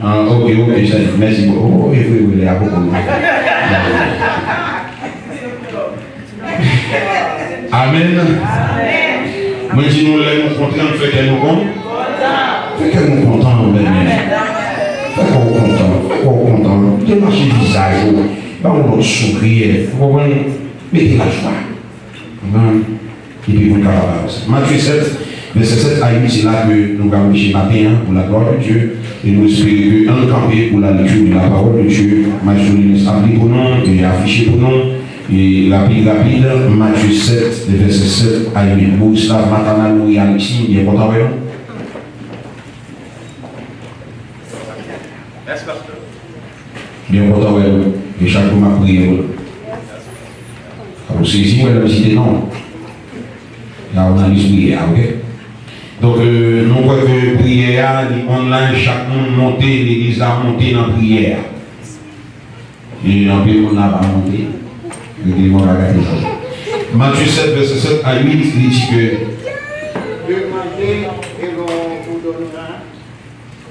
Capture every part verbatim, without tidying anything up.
Ah, ok, ok, sa, mèsi bokou. Oh, e vre, vre, lè a poko. Amèn. Mwen di nou, lè nou kontan, fè kè nou kontan. Fè kè nou kontan, nou menm. Fè kò w kontan, fè kò w kontan. Demache vizaj ou. Ba yon lòt souri. Ou konprann? Mete lajwa. Amen. Epi pou n kapab avanse. Matye sèt, vèsè sèt a uit, se la ke nou pral preche maten an, pou la glwa de Dye. E nou espere ke ann kanpe pou la lekti de la pawòl de Dye. Maestro Linus ap li pou nou, e afiche pou nou. E rapid, rapid, Matye sèt, vèsè sèt a uit. Borislav Matanal Mouri Alexis, byen kontan wè nou. Byen kontan wè nou. E chak jou m ap priye pou nou. Ou sezi, wè, lè m site non. La, ou nan lis priyè a, ok? Donk, euh, nou kwè ke priyè a, li online, chak moun monte, legliz la monte nan priyè a. E anpil moun la pa monte. Rete yon bagay te fè. Matye sèt, vèsè sèt a uit, li di ke Demandez et l'on vous donnera,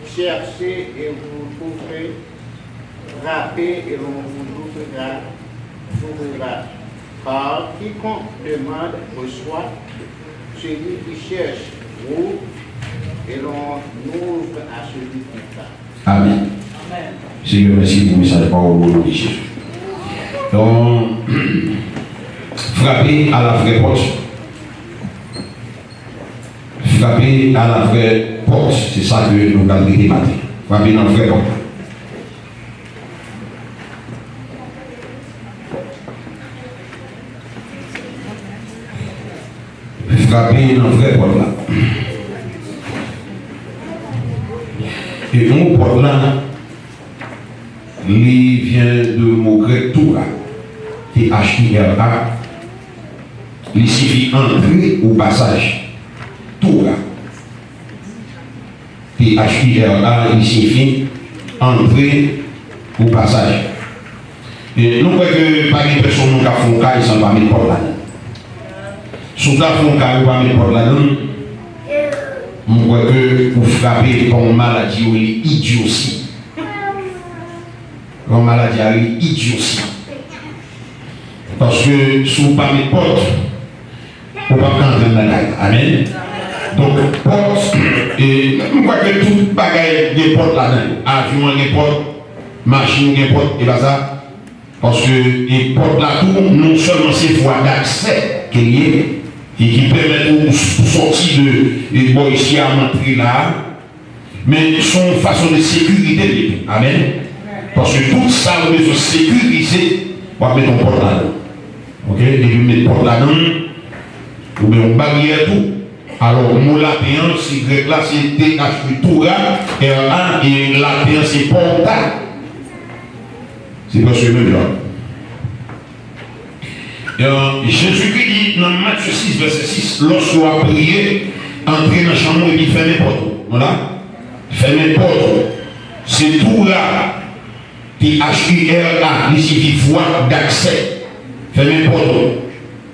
cherchez et vous trouverez, frappez et l'on vous ouvrira, ouvrira. Car quiconque demande reçoit, celui qui cherche trouve, et l'on ouvre à celui qui frappe. Amen. Senyè, mèsi pou mesaj pawòl ou, non de Jezi. Donk, frape a la vrè pòt. Frape a la vrè pòt, se sa ke nou pral rete maten. Frape nan vrè pòt la. Frape nan vrè pòt la. E mo pòt la, li vyen de mo grèk Tora, T H I R A, li sifi antre ou pasaj. Tora. T H I R A, li sifi antre ou pasaj. E nou kwè ke pa gen pèsonn moun k ap fè yon kay san l pa met pòt ladan l. Si w ta fè yon kay ou pa met pòt ladan l, m kwè ke ou frape pa yon maladi yo rele idyosi. Yon maladi a rele idyosi. Paske si w pa met pòt, ou p ap ka antre anndan kay la. Amèn. Donk, pòt, e, m kwè ke tout bagay gen pòt ladan yo. Avyon an gen pòt, machin gen pòt, e pa sa? Paske, e, pòt la tou, non sèlman se vwa daksè ke l ye, e ki pèmèt ou sòti de, de bò isi a, antre la a, men se yon fason de sekirite li tou. Amèn. Paske tout sa ou bezwen sekirize, w ap met yon pòt ladan. Ok? Depi w met pòt ladan, ou gen yon baryè tou. Alò, mo laten an, se grèk la, se T H E, Tora, R A, e laten an, se pòta. Se prèske menm jan. E, Jezikri di nan Matye sis, vèsè sis, lòske w ap priye, antre nan chanm ou epi fèmen pòt ou. Nou la? Fèmen pòt ou. Se Tora, T H I R A, li sifi vwa daksè. Fèmen pòt ou.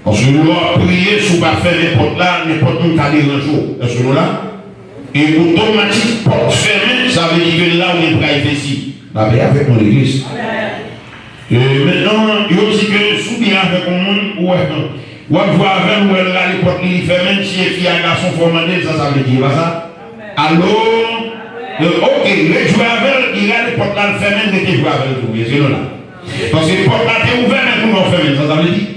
Paske lè w ap priye, si w pa fèmen pòt la, nenpòt moun ka deranje w. Èske nou la? E otomatik, pòt fèmen, sa vle di ke la ou gen privacy. Lapè avèk nou, legliz. E mentnan, yo di ke si w byen avèk yon moun, ou wè, w ap jwe avè l, ou wè l rale pòt li, li fèmen, si e fi a gason, fò w mande l sa sa vle di, e pa sa? Alo? E, ok, ret jwe avè l, li rale pòt la, l fèmen, rete jwe avè l tou, èske nou la? Paske pòt la te ouvè, men kounye a w fèmen l, sa sa vle di?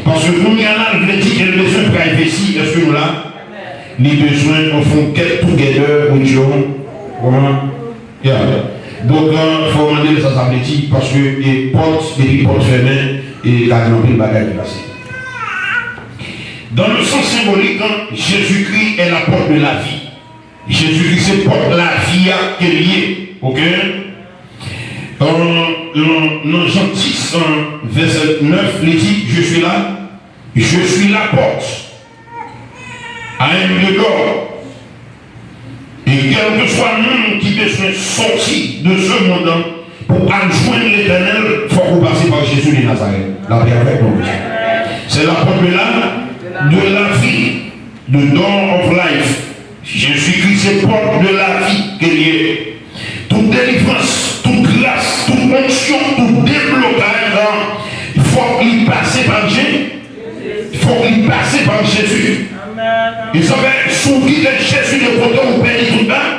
Paske kounye a la, l vle di ke l bezwen privacy, èske nou la? Li bezwen yon fon get together with your, kòman? Yeah. Donk, euh, fò w mande l sa sa vle di, paske, e, pòt, depi pòt fèmen, e, ka gen anpil bagay ki pase. Dans le sens symbolique, hein, Jésus-Christ est la porte de la vie. Jezikri se pòt lavi a ke l ye. Ok? Euh, nan, nan Jan dis, euh, vèsè nèf, li di, Je suis la, je suis la porte. I am the door. E kèlkeswa moun ki bezwen sòti de ce monde pou al jwenn Letènèl, fòk ou pase pa Jezi de Nazarèt. Lapè avèk nou, mesye. C'est la porte de la, de la vie, the door of life. Jezikri Se pòt de lavi ke l ye. Tout delivrans, tout gras, tout onksyon, tout deblokaj, fòk li pase pa Je-, fòk li pase pa Jezi. E sa fè, si w kite Jezi de kote, ou pèdi tout ba-,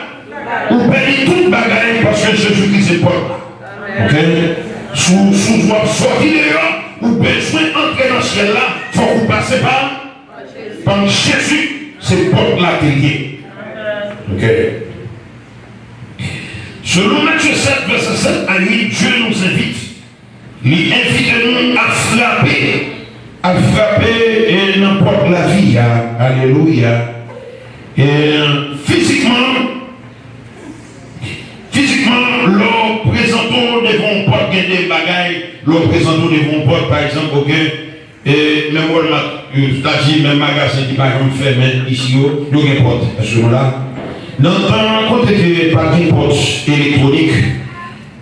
ou pèdi tout bagay, paske Jezikri se pòt la. Ok? Si w, si w ap sòti deyò, ou bezwen antre nan syèl la, fòk ou pase pa, pa Jezi, se pòt la ke l ye. Ok? Selon Matthieu sept, verset sept à huit, Dieu nous invite. Li envite nou a frape, a frape, e, nan pòt lavi a. Alelouya. E, fizikman, fizikman, lè w prezante w devan yon pòt, gen de bagay, lè w prezante w devan yon pòt, pa egzanp, ok, e menm Walmart, e, sètadi menm magazen ki pa janm fèmen isi yo, yo gen pòt. Èske nou la? Nan tan kote ke pa t gen pòt elektwonik,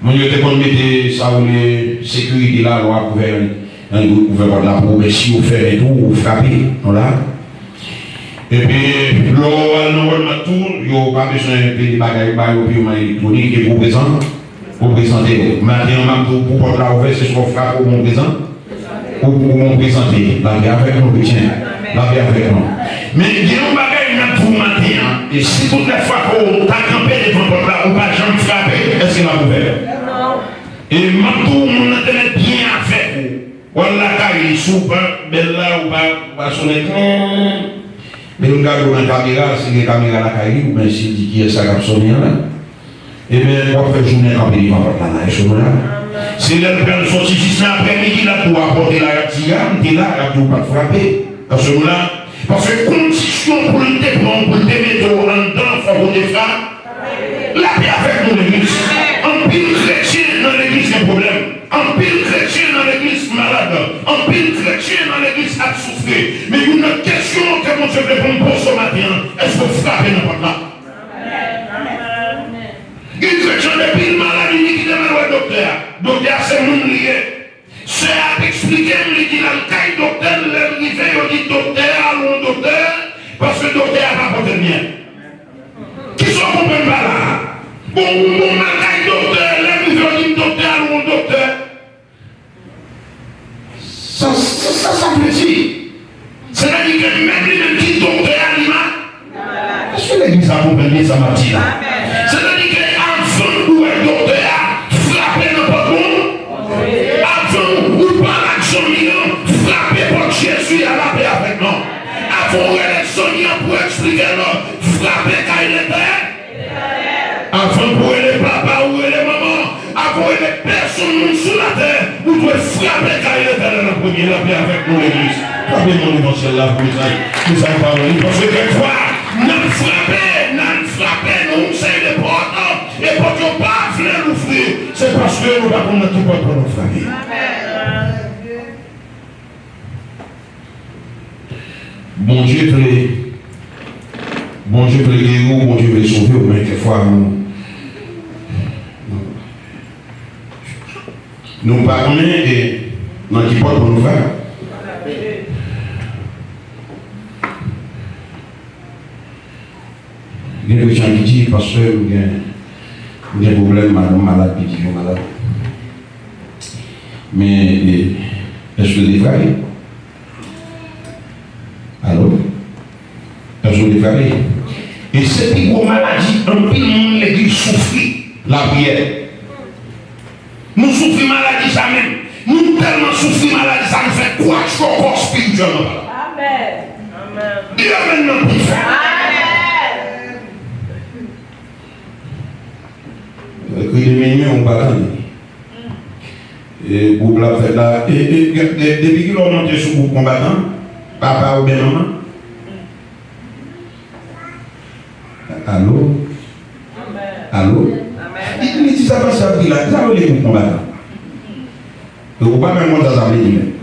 moun yo te konn mete sa yo rele sekirite la, lè w ap ouvè, ouvè pòt la pou ou, men si yo fèmen tou, ou frape, nou la. Epi, lè w al nan Walmart tou, yo pa bezwen peye bagay, yo ba yo piman elektwonik, epi ou prezan-, ou prezante yo. Maten an, m ap di w, pou pòt la ouvè, se swa w frape oubyen ou prezan-, ou, oubyen ou prezante. Lapè avèk nou, kretyen. Lapè avèk nou. Men, gen yon bagay m ap di w maten an, e si tout lè fwa ke w ta kanpe devan pòt la, ou pa janm frape, èske l ap ouvè? E m ap di w, moun nan te mèt byen avèk ou. W al lakay li, si w pa bèl la, ou pa, ou pa sonnen klen. Men m gade w nan kamera, si gen kamera lakay li, oubyen si l di kiyès sa k ap sonnen an la. Ebyen, w ap fè jounen kanpe devan pòt la la, èske nou la? Se lè l pral sòti jis nan aprèmidi, l ap di w apòte la, y ap di, a, m te la, y ap di w pa t frape. Èske nou la? Paske kondisyon pou l te pran w, pou l te mete w anndan, fòk ou te frape. Lapè avèk nou, legliz. Anpil kretyen nan legliz gen pwoblèm. Anpil kretyen nan legliz malad. Anpil kretyen nan legliz ap soufri. Men youn nan kesyon ke Bondye vle pou m poze w maten an, èske w frape nan pòt la? Gen kretyen depi l malad, li kite m al wè doktè a. Doktè a se moun li ye. Sè a ap eksplike m, li di l al kay doktè l, lè l rive, yo di doktè a al wè yon doktè, paske doktè a pa pote l byen. Kisa w konprann pa la a? Bon, ou, bon, m al kay doktè, lè m rive, yo di m doktè a al wè yon doktè. Sa, sa, sa, sa vle di? Sètadi ke menm li menm ki doktè a, li ma-, èske legliz la konprann byen sa m ap di la? Sètadi ke avan ou wè doktè a, frape nan pòt bon. Avan ou pale ak zanmi an, frape pòt Jezi a, lapè avèk nou. Avan ou rele zanmi an pou eksplike l, frape kay Letènèl. Avan pou rele papa ou rele manman, avan w rele pèsonn moun sou latè, ou dwe frape kay Letènèl an premye. Lapè avèk nou, legliz. Frape mond evansyèl la pou mesaj, mesaj pawòl li. Paske kèk fwa, n ap frape, n ap frape nan yon seri de pòt, e pòt yo pa vle louvri. Se paske nou pa konn nan ki pòt pou nou frape. Bondye vle, Bondye vle geri w, Bondye vle sove w, men kèk fwa nou, nou, nou pa konnen, e, nan ki pòt pou nou frape. Gen kretyen ki di, pastè, m gen, m gen pwoblèm, madanm malad, pitit yo malad. Men, e, èske l te frape? Alo? Èske l te frape? E se pi gwo maladi anpil moun legliz soufri, lapriyè. Nou soufri maladi sa menm. Nou tèlman soufri maladi sa, nou fè kwatchòkò espirityèlman palan. Amèn. Di amèn nan pi fò. Amèn. Kri de minui, ou pa tande. E gwoup la ap fèt la. E, e, e, e, depi kilè w monte sou gwoup konbatan? Papa oubyen manman? Alo? Alo? Li, li di sa pastè ap di la, sa yo rele gwoup konbatan. Ou pa menm konn sa sa vle di menm.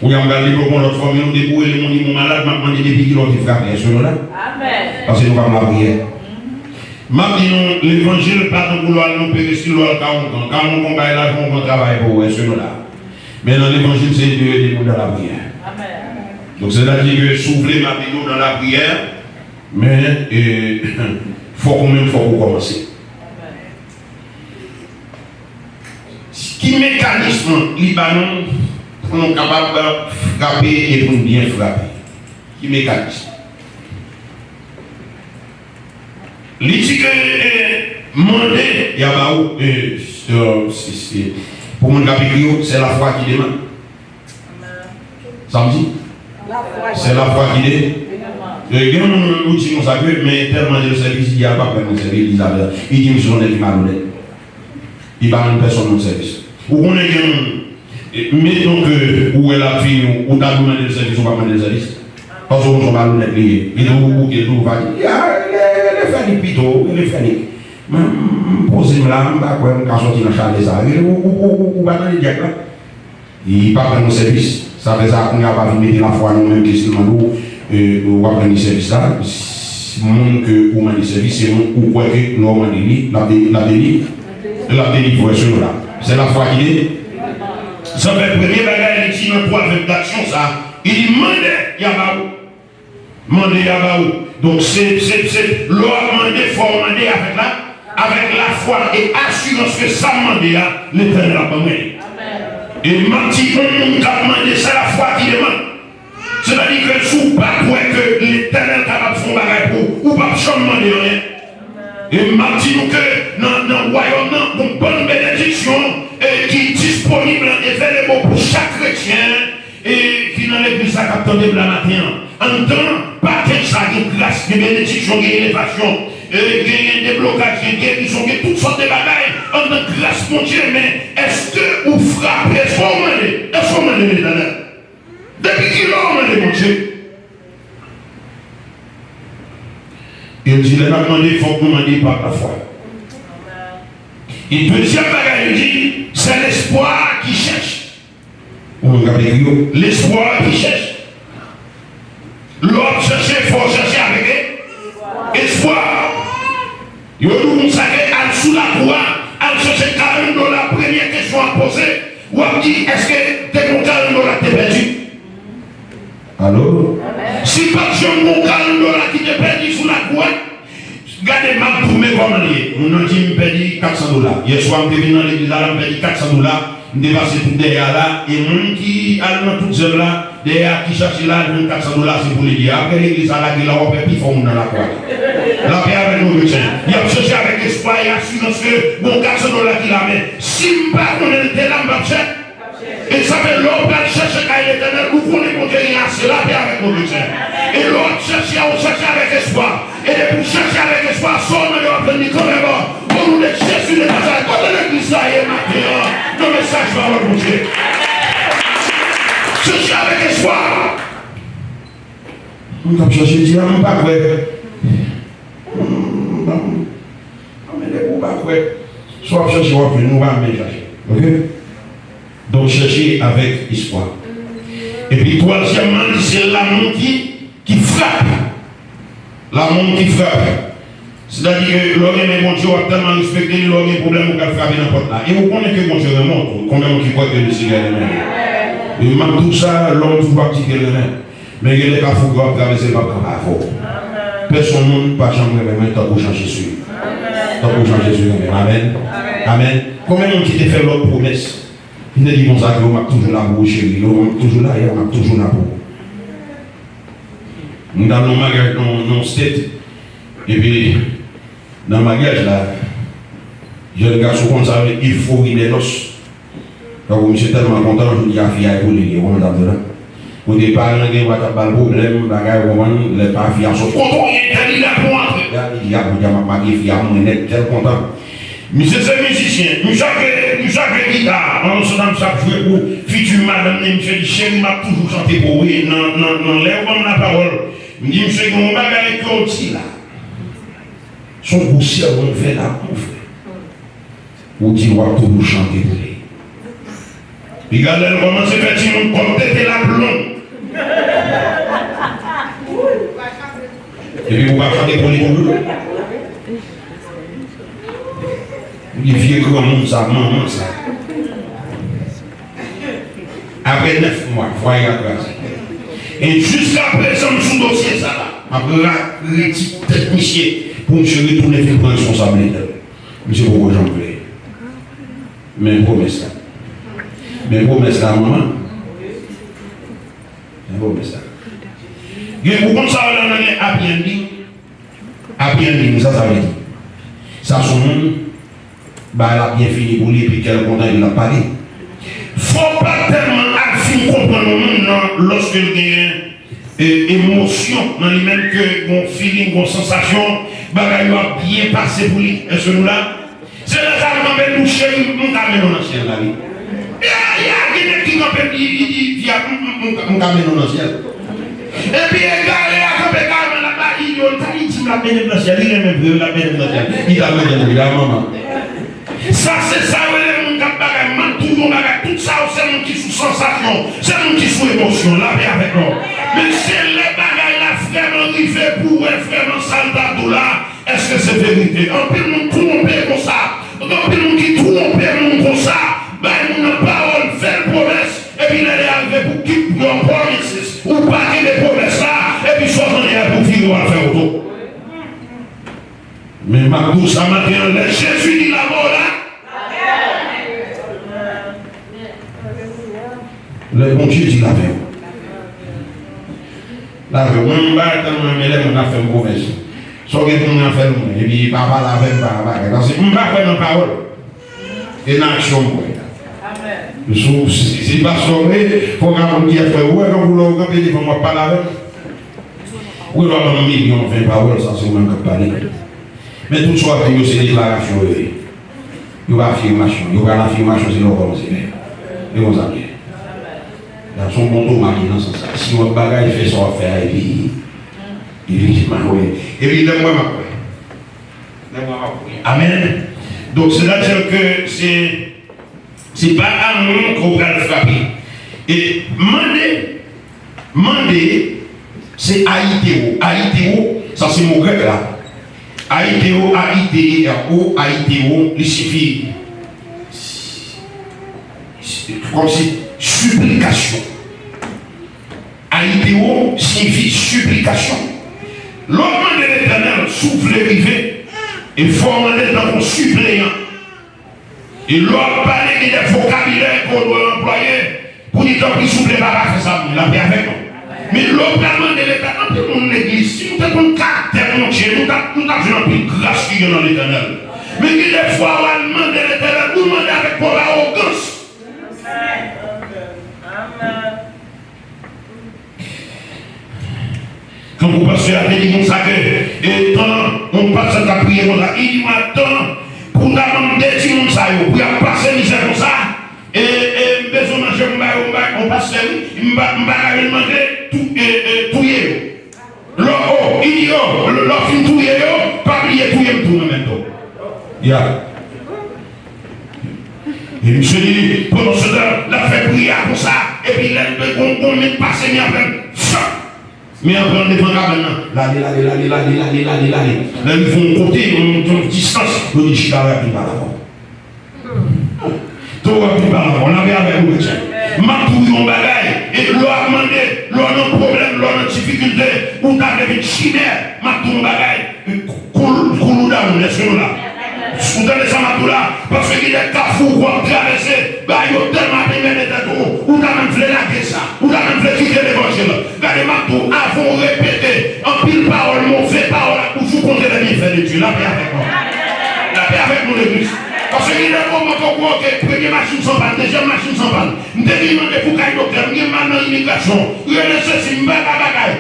Kounye a m pral devlope yon lòt fòmil, depi w rele moun li moun malad, m ap mande depi kilè w te frape, èske nou la? Amèn. Paske nou pa nan lapriyè. M ap di nou, levanjil pa tankou lè w al nan perestil, lè w al Kawonkan. Kawonkan bay lajan, ou pran travay pou ou, èske nou la? Men nan levanjil, se de ede moun nan lapriyè. Amèn. Donk, sètadi ke si w vle m ap ede w nan lapriyè, men, e, fòk ou menm, fòk ou kòmanse. Ki mekanism li ba nou pou nou kapab frape e pou nou byen frape? Ki mekanism? Li di ke, e, mande, y a ba ou, e, e, si, si, pou moun k ap ekri yo, se lafwa ki demande. Sa m di? Se lafwa ki de. E, gen moun ou di konsa ke, men tèlman de sèvis, li a pa pran sèvis, li di, li di misye yon nèg ki malonèt. Li pa rann pèsonn moun sèvis. Ou konnen gen moun, e, meton ke ou wè l ap vini, ou ta dwe mande l sèvis, ou pa mande l sèvis. Paske ou konn se yon malonèt li ye. Li tou bouke, li tou fati. Ya, rele, rele Fènik pito, rele Fènik. Mwen, m, m poze m la, m pa kwè m ka sòti nan chalè sa. Rele, ou, ou, ou, ou, ou pa tande dyak la? Li pa pran nou sèvis. Sa fè sa, kounye a pa vin mete lafwa nan ou menm ke si l mande w, e, w ap rann li sèvis la. S-, moun ke ou mande sèvis, se moun ou kwè ke lè w mande li, l ap de-, l ap deli-, l ap delivre w la. Se lafwa ki de. Sa fè premye bagay li di nan pwovèb daksyon sa, li di mande, y a ba ou. Mande, y a ba ou. Donk, se, se, se, lè w ap mande, fò w mande avèk la, avèk lafwa e asirans ke sa m mande a, Letènèl ap ban mwen li. E m ap di, yon moun k ap mande, se lafwa ki demande. Sètadi ke si w pa kwè ke Letènèl kapab fè yon bagay pou ou, ou p ap janm mande anyen. E m ap di nou ke nan, nan wayòm nan, gon bann benediksyon, e, ki disponib e available pou chak kretyen, e ki nan legliz la k ap tande m la maten an. Anndan pakèt sa, gen gras, gen benediksyon, gen elevasyon, e gen, gen deblokaj, gen gerizon, gen tout sòt de bagay anndan gras Bondye. Men èske ou frape? Èske w mande? Èske w mande Letènèl? Depi kilè w mande Bondye? E l di, lè n ap mande, fòk nou mande pa lafwa. E dezyèm bagay, li di, se lespwa ki chèche. Ou menm k ap ekri yo, lespwa ki chèche. Lè w ap chèche, fò w chèche avèk e-, espwa. Yo di w konsa ke al sou lakou a, al chèche karant dola, premye kesyon w ap poze, w ap di, èske te gen yon karant dola ki te pèdi? Alo? Si pa t janm gen yon karant dola ki te pèdi sou lakou a, gade, m ap di w men kòman l ye. Moun nan di m pèdi kat san dola. Yèswa m te vin nan legliz la, la m pèdi kat san dola. M te pase tout dèyè a la, e moun ki al nan tout zèv la, dèyè a ki chache la, jwenn kat san dola, se pou l ede. Apre legliz sa lage la, w ap wè pi fò moun nan lakou a. Lapè avèk nou, kretyen. Y ap chèche avèk espwa e asirans ke gon kat san dola ki la, men si m pa konnen l te la, m p ap chèche. E sa fè lè w pral chèche kay Letènèl, ou konnen Bondye gen ase lapè avèk nou, kretyen. E lè w ap chèche a, ou chèche avèk espwa. E depi w chèche avèk espwa, sa w mande w ap jwenn li kanmenm. O non de Jezi de Nazarèt, kote legliz la ye maten an, nan mesaj pawòl Bondye? Chèche avèk espwa. Moun k ap chèche di a, m pa kwè. Hmm, non. Non, men depi w pa kwè, si w ap chèche, w ap jwenn, ou pa menm chache. Oke? Donk, chèche avèk espwa. Epi, twazyèmman, li se lanmou ki, ki frape. Lanmou ki frape. Sètadi ke lè w renmen Bondye, w ap tèlman respekte li, lè w gen pwoblèm, ou pral frape nan pòt la. E ou konnen ke Bondye renmen w tou. Konbyen moun ki kwè ke Lesenyè renmen w? E m ap di w sa, lòm toujou ap di ke l renmen w. Men gen de kafou ke w ap travèse, l p ap kanpe avè w. Pèsonn moun pa janm renmen mwen tankou jan Jezi, tankou jan Jezi renmen m. Amèn. Amèn. Konbyen moun ki te fè lòt pwomès? Li te di konsa ke, "M ap toujou la pou ou, cheri. M ap toujou la, m ap toujou la pou ou." M t al nan maryaj nan, nan state. Epi, nan maryaj la, jèn gason konn sa rele efori de noces. Tankou misye tèlman kontan, jodi a fi a e pou li li, ou konprann sa m di w la? Kote paran gen dwa t ap ba l pwoblèm, bagay, ou konprann, lè pa fi a sot. Kote w ye, tèl li la pou antre. Ya, li di, "A, jodi a m ap marye fi a, mwen nèt, tèl kontan." Misye se mizisyen, misye ap jwe, misye ap jwe gita, pandan se tan misye ap jwe pou fiti madanm li, misye di, "Cheri, m ap toujou chante pou ou, wi, nan, nan, nan lè ou ban m lapawòl." M di, "Misye, gen yon bagay ke w di la. Se yon gwo sèmon w fè la, mon frè." Ou di w ap toujou chante pou li. Piga lè l kòmanse fè timoun kòm tete l ap long. Epi ou pa chante pou li tou. Ou di vye granmoun sa, manman sa. Apre nèf mwa, fwaye a kraze. E jiskaprezan, m sou dosye sa la. M ap ra-, redi tèt misye pou misye retounen vin pran responsablite l. Misye poko janm vle. Men pwomès la. Men pwomès la, manman. Men pwomès la. Gen, ou konn sa yo la nan happy ending? Happy ending, sa sa vle di? Sa se yon moun, bagay la byen fini pou li, epi kè l kontan, epi l ap pale. Fò w pa tèlman al fin konprann yon moun nan, lòske l genyen, e, emosyon nan li menm, ke gon feeling, gon sansasyon, bagay yo ap byen pase pou li. Èske nou la? Se lè sa l kanpe l di w, cheri, m ka mennen w nan syèl la, wi. E, e, gen nèg ki kanpe, li, li di, fi a, m, m, m, m ka mennen w nan syèl. Epi egare a kanpe kareman, l ap ba idyo, l ta li di m l ap mennen m nan syèl, li renmen vre, l ap mennen m nan syèl. Li ta mennen m wi, la manman. Sa se sa yo rele moun k ap bagay, m ap di w yon bagay, tout sa yo se moun ki sou sansasyon, se moun ki sou emosyon, lapè avèk nou. Men se lè bagay la vrèman rive pou w wè vrèman sa l ta di w la, èske se verite? Anpil moun twonpe konsa. Anpil moun ki twonpe moun konsa, bay moun nan pawòl, fè l pwomès, epi lè lè a rive pou keep your promises, ou pa kenbe pwomès la, epi sa w tande a pou vire w al fè woto. Men m ap di w sa maten an, lè Jezi di l ap ba w la, lè Bondye di l ap fè w. L ap fè w. Mwen, m pa tann mwen, men lè moun ap fè m pwomès. Sa w gen pou mwen ap fè l mwen. Epi pa pale avè m, pa bagay. Paske m pa kwè nan pawòl. E nan aksyon m kwè. Si, si, si pastè w vle, fò w ka konn kiyès mwen. Ou wè, tankou lè w kanpe devan m, w ap pale avè m. Ou gen dwa ban m milyon, ven pawòl, sa se ou menm k ap pale. Men tout sa w ap di m yo, se deklarasyon yo ye. Yo pa afimasyon. Yo pral afimasyon, se lè w kòmanse fè. E konsa m ye. La, se yon bon toma ki nan sans sa. Si w ap bagay, fè sa w ap fè a, epi, epi, m a kwè. Epi, lè m wè, m ap kwè. Lè m wè, m ap kwè. Amèn. Donk, sètadi ke se Se pa a mwen ke w pral frape. E mande, mande, se aiteo. Aiteo, sa se mo grèk la. Aiteo, A I T E R O, aiteo, li sifi, kòmsi, siplikasyon. Aiteo siyifi siplikasyon. Lè w mande Letènèl si w vle rive, e fò w mande l tankou yon sipleyan. E lè w ap pale, gen de vokabilè ke w dwe anplwaye pou di, tanpri, souple, papa, fè sa pou mwen, lapè avèk nou. Men lè w pral mande Letènèl, anpil moun legliz, si nou te konn karaktè Bondye, nou t ap, nou t ap jwenn anpil gras ki gen nan Letènèl. Men gen de fwa, w al mande Letènèl, ou mande avèk pwòp awogans. Kankou pastè a te di konsa ke, e, tan, yon pastè t ap priye konsa, li di, mwen, tan pou ta ban m de timoun sa yo, pou y ap pase mizè konsa, e, e, m bezwen manje, m ba yo, m ba yo, yon pastè, wi, m pa, m pa ka jwenn manje, tou, e, e, touye yo. Lò, o, li di yo, lè w fin touye yo, pa bliye touye m tou mwen menm tou. Ya. E misye di, pandan se tan, l ap fè priyè a konsa, epi lè l gon, gon men pase, men apre, fak! Men apre, devan kabann nan, l ale, l ale, l ale, l ale, l ale, l ale, l ale. Lè l rive yon kote, yon, yon distans, yo di chita la, epi l pa dakò. Tou w ap di pa ankò, n ap avèk ou, kretyen. M ap di w yon bagay, e lè w ap mande, lè w nan pwoblèm, lè w nan difikilte, ou ta vle vin chimè, m ap di w yon bagay, cool, cool down, èske nou la? Ou tande sa m ap di w la? Paske gen de kafou w ap travèse, bagay yo tèlman ap enmède tèt ou, ou ta menm vle lage sa, ou ta menm vle kite levanjil. Gade, m ap di w, avan w repete anpil pawòl, move pawòl ak bouch ou, konte lè byenfè de Dye. Lapè avèk nou. Lapè avèk nou, legliz. Paske gen de moman ke w kwè, oke, premye machin san pàn, dezyèm machin san pàn. M te vin mande pou kay doktè, m gen mal nan imigrasyon. Rele sesi, m pa ka bagay.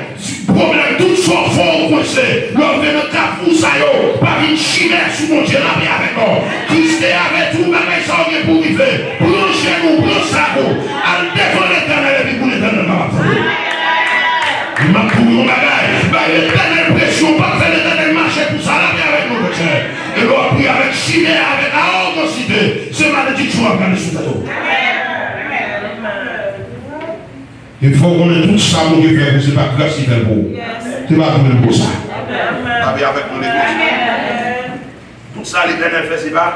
Pwoblèm, tout sa w fè w kwense. Lè w rive nan kafou sa yo, pa vin chimè sou Bondye, lapè avèk nou. Kris te avèti w, bagay sa yo gen pou rive. Pran jenou, pran sak ou, al devan Letènèl epi pou Letènèl kapab tande w. M ap di w yon bagay, bay Letènèl presyon, pa fè Letènèl mache pou sa, lapè avèk nou, kretyen. E lè w ap priye avèk chimè, avèk awogansite, se malediksyon w ap gade sou tèt ou. E fò w konnen tout sa Bondye fè pou, se pa gras li fè l pou ou. Se pa pou menm pou sa. Lapè avèk nou, legliz. Tout sa Letènèl fè, se pa.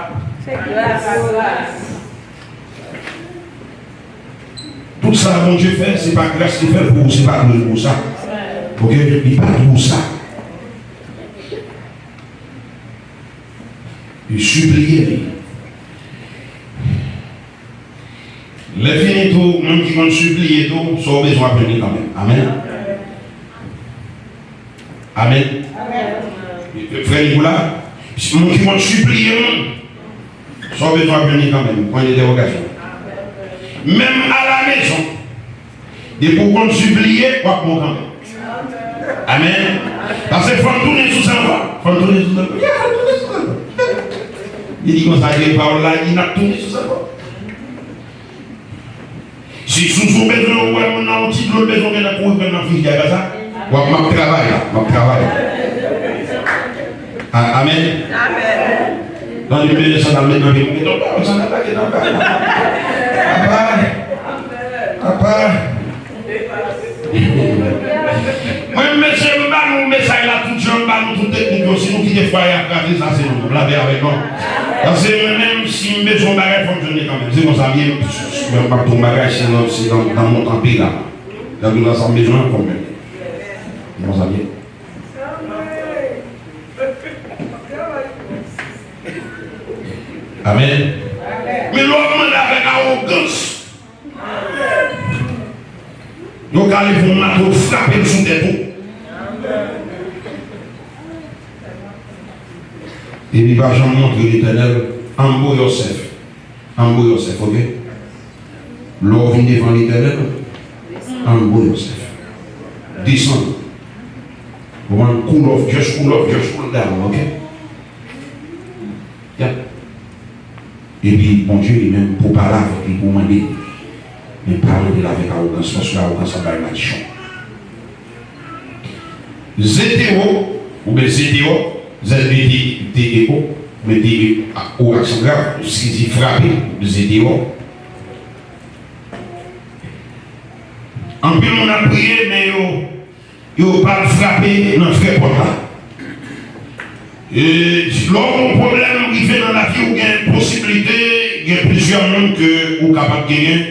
Se gras. Tout sa Bondye fè, se pa gras li fè l pou ou, se pa dwe l pou sa. Oke? Li pa dwe w sa. Li sipliye li. Lè fini tou, moun ki konn sipliye tou, sa w bezwen ap jwenn li kanmenm. Amèn. Amèn. Frè Nikola, moun ki konn sipliye moun, sa w bezwen ap jwenn li kanmenm. Pwen de entèwogasyon. Menm alamezon, depi w konn sipliye, w ap bon kanmenm. Amèn. Paske fò n tounen sou sa ankò. Fò n tounen sou sa ankò. Yeah, fò n tounen sou sa ankò. Li di konsa, gen pawòl la, li di n ap tounen sou sa ankò. Si sousou bezwen ou wè moun nan yon ti dlo l bezwen gen nan kouri pran nan frijidè, pa sa? W ap, m ap travay la, m ap travay la. A- Amèn. Amèn. Tande m bezwen sandal met nan pye m. Meton pa sandal la ki nan pa. Apa. Apa. Mwen, mesye, m ba nou mesaj la tout jan, m ba nou tout teknik yo. Si nou kite fwaye a kraze, sa se nou. Lapè avèk nou. Paske mwen menm, si m bezwen yon bagay, fò m jwenn li kanmenm. Se konsa m ye. Mwen, m ap tou bagay, se nan, se nan, nan montan peyi la. Nan tout sa m bezwen, fò m jwenn li. Se konsa m ye. Amèn. Men lè w ap mande avèk awogans, yo ka leve yon mato frape l sou tèt ou. Epi pa janm montre Letènèl, humble yourself. Humble yourself, oke? Lè w vin devan Letènèl, humble yourself. Desann. Ou konprann? Cool off, just cool off, just cool down, oke? Yep. Epi Bondye li menm pou pale avèk li, pou mande li. Men pa mande l avèk awogans, paske awogans ap bay madichon. Zeteo, oubyen zeteo, Z E T E O, oubyen T E O aksan grav, si di frape, zeteo. Anpil moun ap priye, men yo, yo pa frape nan frè pòt la. E lè w gen yon pwoblèm rive nan lavi w, gen posiblite, gen plizyè moun ke ou kapab genyen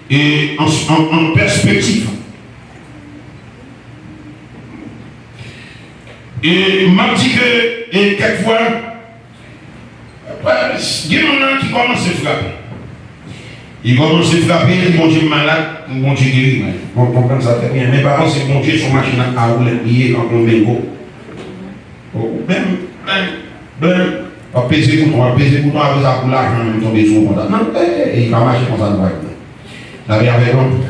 e an, an, an pèspektiv. E m ap di ke, e kèk fwa, gen moun nan ki kòmanse frape. Li kòmanse frape, li di, Bondye, m malad, Bondye geri mwen. Bon, konprann sa trè byen. Men pa panse Bondye se yon machin a woulèt li ye, tankou yon bengo. Ou menm, blen, blen, w ap peze bouton, w ap peze bouton, apre sa, kou lajan menm tonbe sou ou konsa. Non, e, e, e, li pa mache konsa nan wayòm nan. Lapè avèk nou.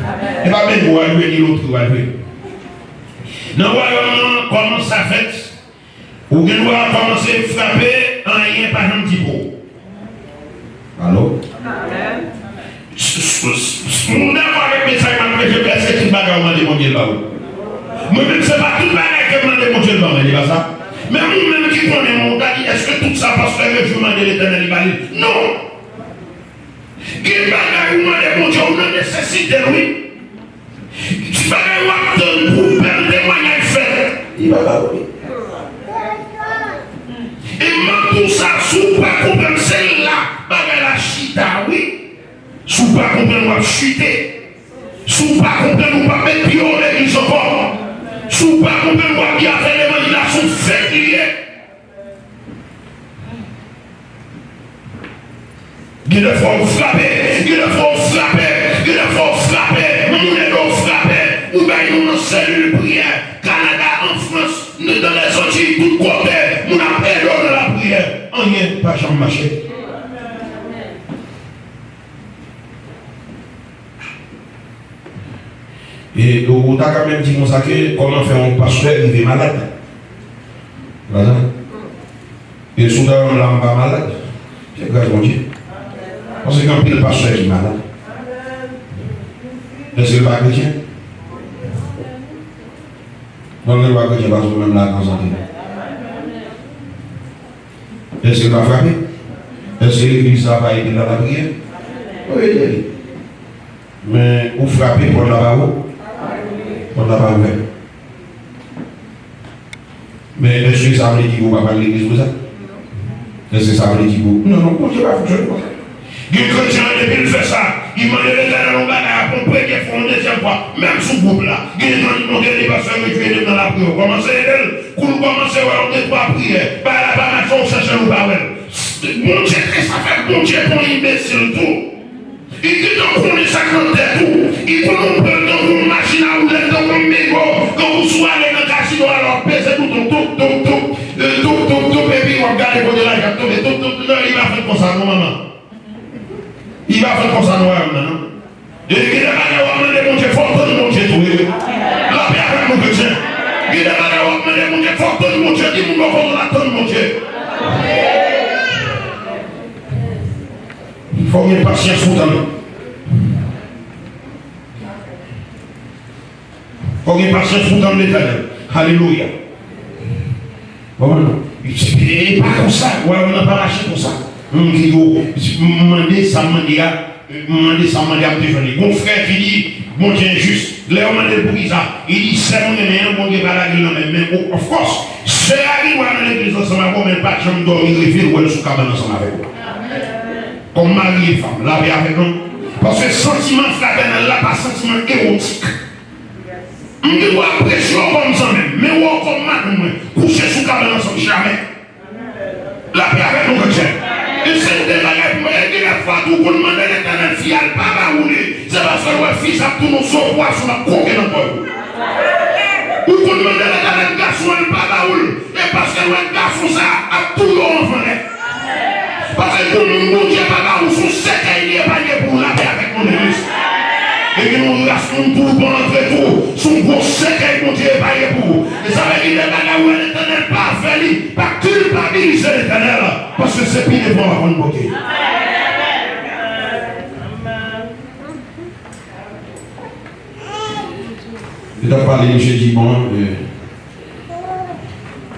E pa bengo w al jwe, ni lotri w al jwe. Nan wayòm nan, kòman sa fèt? Ou gen dwa kòmanse frape, anyen pa janm di pou ou. Alo? Amèn. S- s- s- s- Moun dakò avèk mesaj m ap preche, èske tout bagay ou mande Bondye l ba ou? Mwen menm, se pa tout bagay ke m mande Bondye l ban mwen, li pa sa? Men ou menm ki konnen mwen, ou ta di, èske tout sa pastè Rejou mande Letènèl li ba li? Non! Gen bagay ou mande Bondye, ou nan nesesite l, wi. Ti bagay w ap tann pou w bèl temwayaj fèt. Li pa ba ou li. E m ap di w sa, si w pa konprann, se la bagay la chita, wi. Si w pa konprann, w ap chite. Si w pa konprann, ou p ap met pye w legliz ankò. Si w pa konprann, w ap di afè levanjil la se yon fake li ye. Gen de fwa w frape, gen de fwa w frape, gen de fwa w frape, moun ede w frape, ou bay nou nan selil priyè, Kanada, an Frans, nan, nan Lèzantiy, tout kote, moun ap ede w nan lapriyè. Anyen pa janm mache. E ou ta ka menm di konsa ke kòman fè yon pastè rive malad? Lajan. E si w ta wè m la, m pa malad, se gras Bondye. Paske gen anpil pastè ki malad. Èske l pa kretyen? Donk, lè l pa kretyen, pastè, ou menm la an sante. Èske l pa frape? Èske legliz la pa ede l nan lapriyè? Wi, ede li. Men ou frape, pòt la pa ou? Pòt la pa ouvè. Men èske sa vle di ke ou pa pral legliz pou sa? Èske sa vle di ke ou, non, non, Bondye pa fonksyone konsa. Gen kretyen, depi l fè sa, Li mande Letènèl yon bagay, apre yon premye fwa, yon dezyèm fwa, menm sou gwoup la, gen tan li monte, li pastè, retire li nan lapriyè, w kòmanse ede l. Kou l kòmanse wè yon de twa priyè, bagay la pa mache, ou chèche l, ou pa wè l. Bondye te sa fè, Bondye pa yon enbesil tou. Li gentan konnen sa k nan tèt ou. Li konnen w pran l tankou yon machin a woulèt, tankou yon mengo, tankou si w ale nan kazino a, w ap peze bouton, toup, toup, toup, toup, toup, toup, epi w ap gade kote lajan ap tonbe, toup, toup, toup. Non, li pa fèt konsa non, manman. Li pa fèt konsa nan wayòm nan, non. E gen de bagay w ap mande Bondye, fò w tann Bondye tou, wi. Lapè avèk nou, kretyen. Gen de bagay w ap mande Bondye, fò w tann Bondye. Di moun bò kote w la, tann Bondye. Fò w gen pasyans pou w tann. Fò w gen pasyans pou w tann Letènèl. Alelouya. Konprann? E pa konsa. Wayòm nan pa mache konsa. M di yo, m mande sa m mande a, m mande sa m mande a, m te jwenn li. Gon frè ki di, Bondye enjis. Lè yo mande l pou kisa, li di, sè m renmen an, Bondye pa lage l nan men m. Men, o, of course, sè a gen dwa nan legliz ansanm avè w, men l pa t janm dòmi reve l wè l sou kabann ansanm avèk ou. Kòm mari e fanm, lapè avèk nou. Paske santiman fratènèl la pa santiman ewotik. M gen dwa apresye w kòm zanmi m, men wè w kòm madanm mwen, kouche sou kabann ansanm, jamè. Lapè avèk nou, kretyen. E se de bagay pou mwen, e gen de fwa tou, ou konn mande Letènèl fi a, l pa ba ou li, se paske l wè fi sa ap tounen yon zo pwason, l ap koke nan kò yo. Ou konn mande Letènèl gason an, l pa ba ou l, e paske l wè gason sa ap touye w anvan lè. Paske pou moun Bondye pa ba ou, se yon sèkèy li ye, pa li ye pou ou, lapè avèk nou, legliz. E gen yon ras moun tou pa antre tou, se yon gwo sèkèy Bondye ye, pa li ye pou ou. E sa vle di de bagay ou wè Letènèl pa fè li, pa kilpabilize Letènèl, paske se pi devan w ap konn pote. Yo t ap pale, misye di, bon, euh,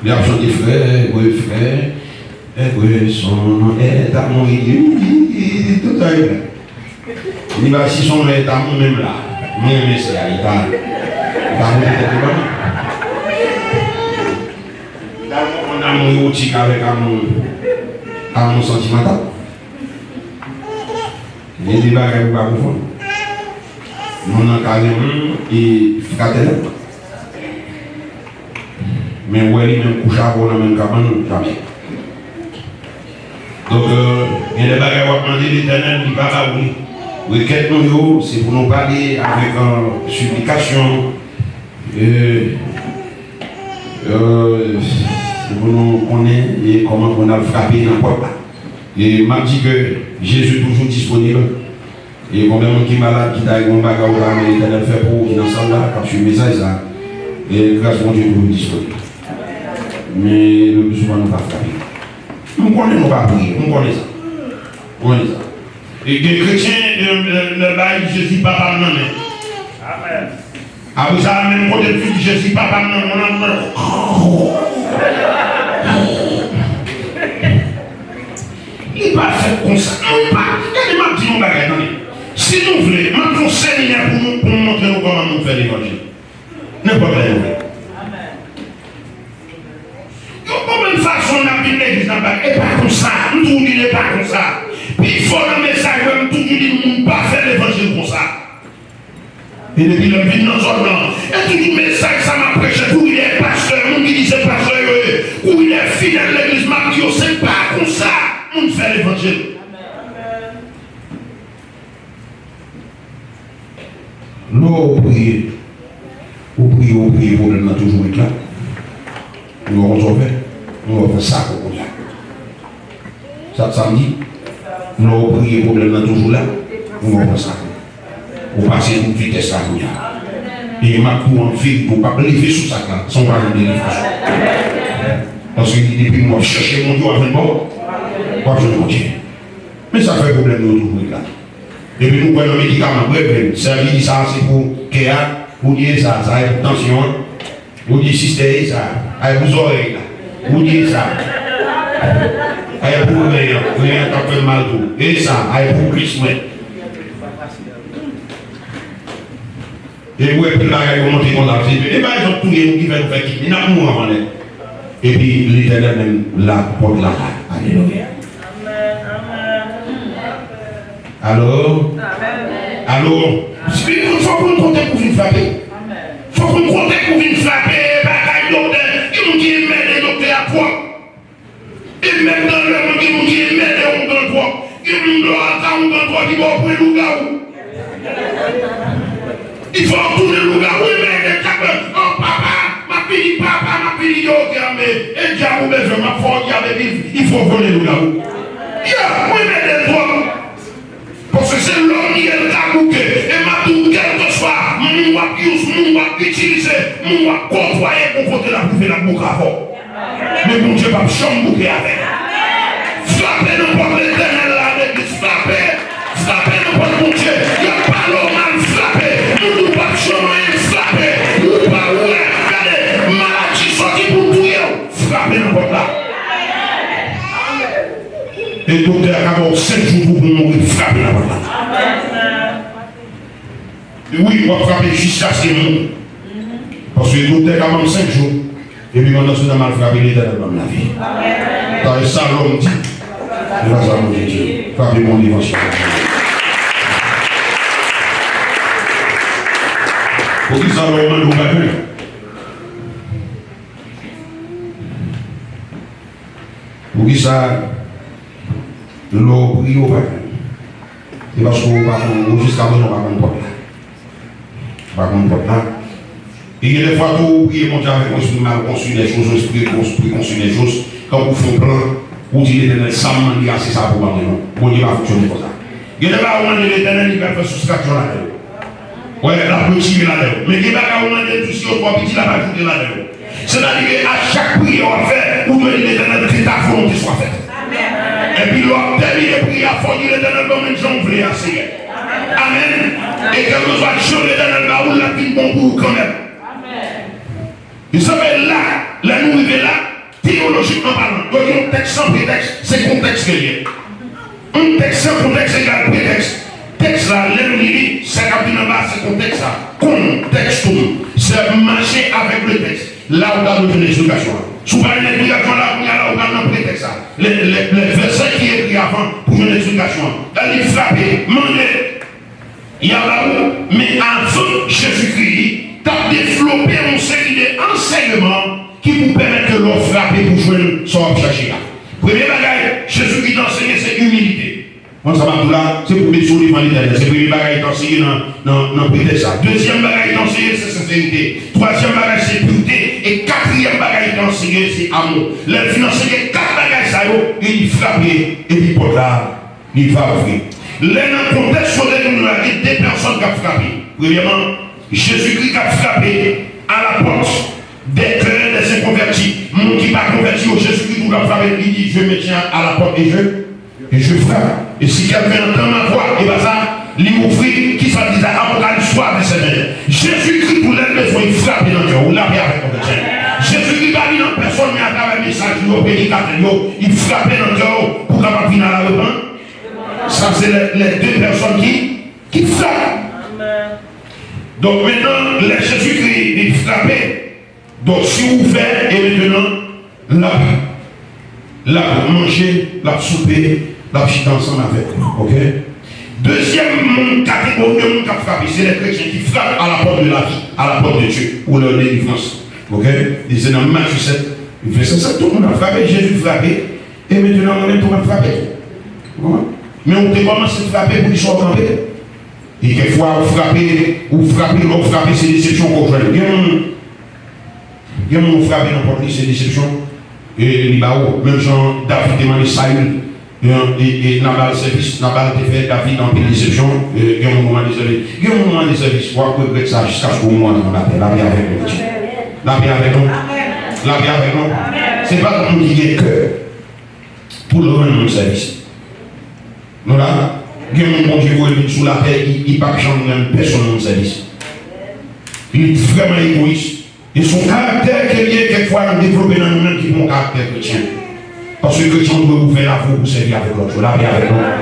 li ap chante frè, wi, frè, wi, son non è ta mwen, li di, wi, wi, wi, tout sa yo la. Li di, ba, si son non è ta mwen menm la, mwen renmen sè a, li pa, li pa pote tèt li ban mwen. Li pa konfonn amou ewotik avèk amou, amou santimantal. Gen de bagay ou pa konfonn. Moun nan ka renmen w e fratènèl. Men wè li menm kouche avè w nan menm kabann, jamè. Donk, euh, gen de bagay w ap mande Letènèl, li pa ba ou li. Rekèt nou yo, se pou nou pale avèk, euh, siplikasyon, euh, euh, se pou nou konnen e kòman pou n al frape nan pòt la. E m ap di ke Jezi toujou disponib. E konbyen moun ki malad, ki ta gen yon bagay ou ta renmen Letènèl fè pou ou, ki nan sal la, k ap swiv mesaj sa, e gras Bondye toujou disponib. Men le pli souvan nou pa frape. M konnen nou pa priye, m konnen sa. M konnen sa. E gen kretyen, lè, lè, lè bay Jezi papa m nan men. Amèn. Apre sa, menm kote l fin di Jezi papa m nan, mwen nan mwen. Li pa fèt konsa. Mwen pa, gade, m ap di yon bagay, tande. Si nou vle, m ap fè yon seminè pou nou, pou m montre nou kòman nou fè levanjil. Nenpòt lè nou vle. Yon bon menm fason n ap vin legliz nan bay, e pa konsa. M toujou di l e pa konsa. Pifò nan mesaj mwen, m toujou di moun pa fè levanjil konsa. E depi lè m vin nan zòn nan, e toujou mesaj sa m ap preche, kouri dèyè pastè, moun ki di se pastè yo ye, kouri dèyè fidèl legliz, m ap di yo, se pa konsa moun fè levanjil. Lè w priye, ou priye, ou priye, pwoblèm nan toujou ret la. Ou konn sa w fè? Ou fè sa pou kounye a. Sa, sa m di, lè w priye, pwoblèm nan toujou la. Ou konprann sa. Ou pase tout vitès la kounye a. E m ap di w an verite, ou p ap leve sou sa k la san w pa jwenn delivrans. Paske li depi w ap chèche Bondye, w ap jwenn bon, w ap jwenn Bondye. Men sa k fè pwoblèm yo toujou ret la. Depi nou kwè nan medikaman, bref, bref, sa li di sa se pou kè a, ou di e sa, sa e pou tansyon an. Ou di sistè e sa, ay pou zòrèy la. Ou di e sa, ay pou ren an, ren an k ap fè m mal tou. E sa, ay pou kis mwen. E ou wè pil bagay yo monte konsa, se e bagay zòt touye nou ki fè nou fè kidney, n ap mouri anvan lè. Epi Letènèl menm la, pòt la la. Alelouya. Alo? Alo? Fòk ou konn kote pou vin frape. Fòk ou konn kote pou vin frape. Bagay doktè, gen moun ki enmède doktè a twòp. E menm nan lè moun, gen moun ki enmède ongan twòp. Gen moun lè w al ka ongan twòp, li ba w pwen lougawou. Li fè w tounen lougawou, enmède, kap, oh papa, m ap vini, papa, m ap vini, yo, oke, anbe, e dyab ou bezwen, m ap fè w dyab, epi li fè w vole lougawou. Ya, mwen enmède l twòp. Paske se lòm li ye, l ka bouke. E m ap di w, kèlkeswa moun w ap use, moun w ap itilize, moun w ap kòtwaye, gon kote l ap rive, l ap bouke avè w. Men Bondye p ap janm bouke avè l. Frape nan pòt Letènèl la, legliz, frape. Frape nan pòt Bondye. Y ap pale w mal, frape. Moun ou p ap janm anyen, frape. Ou pa wè, gade, maladi sòti pou touye w. Frape nan pòt la. E doktè a ka ba w senk jou pou w mouri, frape nan pòt la. Wi, w ap frape jiskaske m mouri. Paske doktè ka ban m senk jou. Epi pandan se tan m al frape, Letènèl ban m lavi. Paske sa lòm di, se pa sa Bondye di. Frape bon devan sou. Poukisa lè w mande w pa jwenn? Poukisa lè w priye w pa jwenn? Se paske w pa konn, ou jiska prezan w pa konn pòt la. Ou pa konn pòt la. E gen de fwa tou, ou priye Bondye avèk yon espri mal konstwi dè choz, yon espri konstwi konstwi dè choz, kankou w fè yon plan, ou di Letènèl, sa m mande a, se sa pou w ban mwen non. Bondye pa fonksyone konsa. Gen de bagay ou mande Letènèl, li pral fè soustraksyon ladan yo. Wè, l ap retire ladan yo. Men gen bagay ou mande l tou, si yo twò piti, l ap ajoute ladan yo. Sètadi ke a chak priyè w ap fè, ou dwe di Letènèl, ke ta volonte swa fèt. Epi lè w ap tèmine priyè a, fò w di Letènèl, ban mwen jan w vle a, Seyè. Amèn. E kèlkeswa jan Letènèl ba ou l, l ap vin bon pou ou kanmenm. Mezanmi, la, lè nou rive la, teyolojikman palan, yo di yon tèks san pretèks, se kontèks ke l ye. Yon tèks san kontèks egal pretèks. Tèks la, lè nou li li, sa k ap vin anba, se kontèks la. Kontèks tou. Se mache avèk le tèks. La, ou ta dwe jwenn eksplikasyon an. Si w pa jwenn eksplikasyon an la, kounye a la, ou pral nan pretèks la. Le, le, le vèsè ki ekri avan pou jwenn eksplikasyon an. Lè li frape, mande. Y a ba ou, men avan Jezikri t ap devlope yon seri de ansèyman ki pou pèmèt ke lè w frape pou jwenn sa w ap chache a. Premye bagay Jezikri te anseye se imilite. Konn sa m ap di w la, se pou w bese w devan Letènèl. Se premye bagay li te anseye nan, nan, nan pretèks la. Dezyèm bagay li te anseye se senserite. Twazyèm bagay se pirte. E katriyèm bagay li te anseye se amou. Lè l fin anseye kat bagay sa yo, li frape epi pòt la li va ouvri. Lè nan kontèks kote nou ye la, gen de pèsòn k ap frape. Premyèman, Jezikri k ap frape à la porte des cœurs des inconvertis. Moun ki pa konvèti yo, Jezikri tou k ap frape, li di, je me tiens à la porte et je, et je frappe. Et si quelqu'un entend ma voix, e pa sa, li ouvri, kisa l di sa? Apokalips twa, vèsè ven. Jezikri tou lè l bezwen frape nan kè w, l ape avèk yon kretyen. Jezikri pa vin an pèsòn, men atravè mesaj li yo, predikatè l yo, li frape nan kè w pou w kapab vin a la repan-, Sa se lè, lè de pèsòn ki, ki frape. Donk, mentnan, lè Jezikri li frape, donk, si w ouvè, e mentnan, l ap, l ap manje, l ap soupe, l ap chita ansanm avèk nou, oke? Dezyèm moun, kategori de moun k ap frape, se lè kretyen ki frape à la porte de la vie, à la porte de Dieu, ou la delivrans, oke? Li se nan Matye sèt, vèsè sèt, tout moun ap frape, Jezi frape, E mentnan, mwen menm tou, m ap frape tou. Ou konprann? Men ou te kòmanse frape, poukisa w kanpe? E kèk fwa, ou frape, ou frape, lè w frape, se desepsyon ke w jwenn. Gen moun, gen moun ou frape nan pòt li, se desepsyon, e li ba ou. Menm jan David te mande Sayil, e, e, e Nabal sèvis, Nabal te fè David anpil desepsyon, e gen moun ou mande sèvis. Gen moun ou mande sèvis, w ap regrèt sa jiskaske w mouri anba tè. Lapè avèk nou, Bondye. Lapè avèk nou. Lapè avèk nou. Se pa tout moun ki gen kè pou l rann moun sèvis. Nou la, gen moun Bondye voye vin sou latè, li, li p ap janm rann pèsonn moun sèvis. Li vrèman egoyis. E se yon karaktè ke l ye, kèk fwa nou devlope nan nou menm ki pa yon karaktè kretyen. Paske kretyen ou dwe ouvè lavi w pou sèvi avèk lòt yo. Lapè avèk nou.